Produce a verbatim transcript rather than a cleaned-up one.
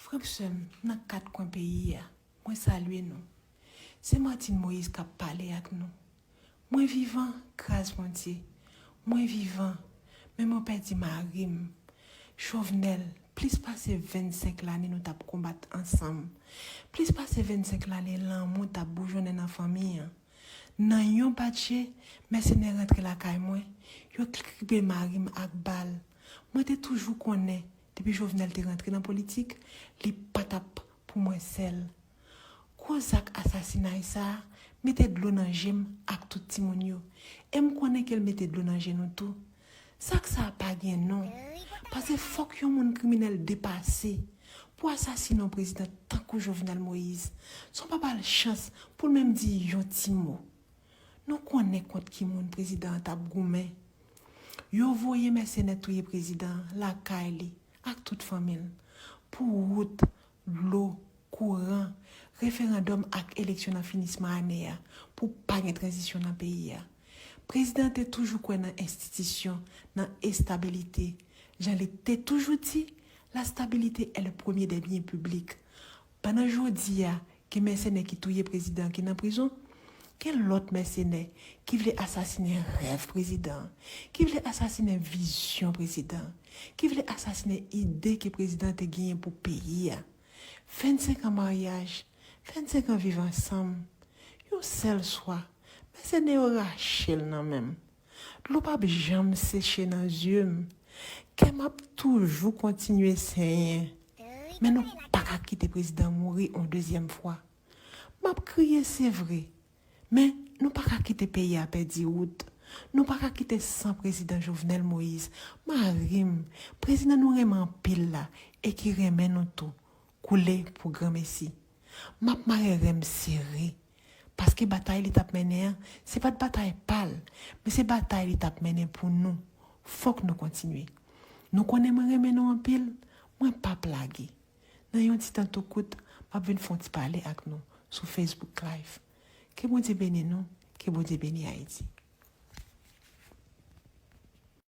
Frè m, sè m, nan kat kwen peyi a, mwen salye nou. Se Martine Moïse k ap pale ak nou. Mwen vivan, gras Bondye. Mwen vivan, men mwen pèdi mari m. Jovenel, plis pase vennsenk lane nou t ap konbat ansanm. Plis pase vennsenk lane lanmou t ap boujonnen nan fanmi an. Nan yon batje, mèsenè rantre lakay mwen, yo kripe mari m ak bal. Mwen te toujou konnen, depi Jovenel te rantre nan politik, li pa t ap pou mwen sèl. Gwo zak asasinay sa a mete dlo nan je m ak tout timoun yo. E m konnen ke l mete dlo nan je nou tou. Zak sa a pa gen non. Paske fòk yon moun kriminèl depase pou asasine yon prezidan tankou Jovenel Moïse. San w pa ba l chans pou l menm di yon ti mo. Nou konnen kont ki moun prezidan an t ap goumen. Yo voye mèsenè touye prezidan an lakay li ak tout fanmi l. Pou wout, dlo, kouran, referandòm ak eleksyon nan finisman ane a, pou pa gen tranzisyon nan peyi a. Prezidan an te toujou kwè nan enstitisyon, nan estabilite. Jan li te toujou di, la stabilité est le premier des biens publics. Pandan jodi a, gen mèsenè ki touye prezidan an ki nan prizon, gen lòt mèsenè ki vle asasinen rèv prezidan an, ki vle asasinen vizyon prezidan an, ki vle asasinen ide ke prezidan an te genyen pou peyi a. Vennsenk an maryaj, vennsenk an viv ansanm. Yon sèl swa, mèsenè yo rache l nan men m. Dlo p ap janm seche nan zye m. Kè m ap toujou kontinye senyen. Men nou pa ka kite prezidan mouri yon dezyèm fwa. M ap kriye, se vre. Men nou pa ka kite peyi a pèdi wout. Nou pa ka kite san prezidan Jovenel Moïse, mari m, prezidan nou renmen anpil la e ki renmen nou tou, koule pou granmesi. M ap mare ren m sere. Paske batay li t ap mennen an, se pa t batay pa l, men se batay li t ap mennen pou nou. Fòk nou kontinye. Nou konnen mwen renmen nou anpil, mwen p ap lage. Nan yon ti tan tou kout, m ap vin fè yon ti pale ak nou sou Facebook Live. Ke Bondye beni nou, ke Bondye beni Ayiti.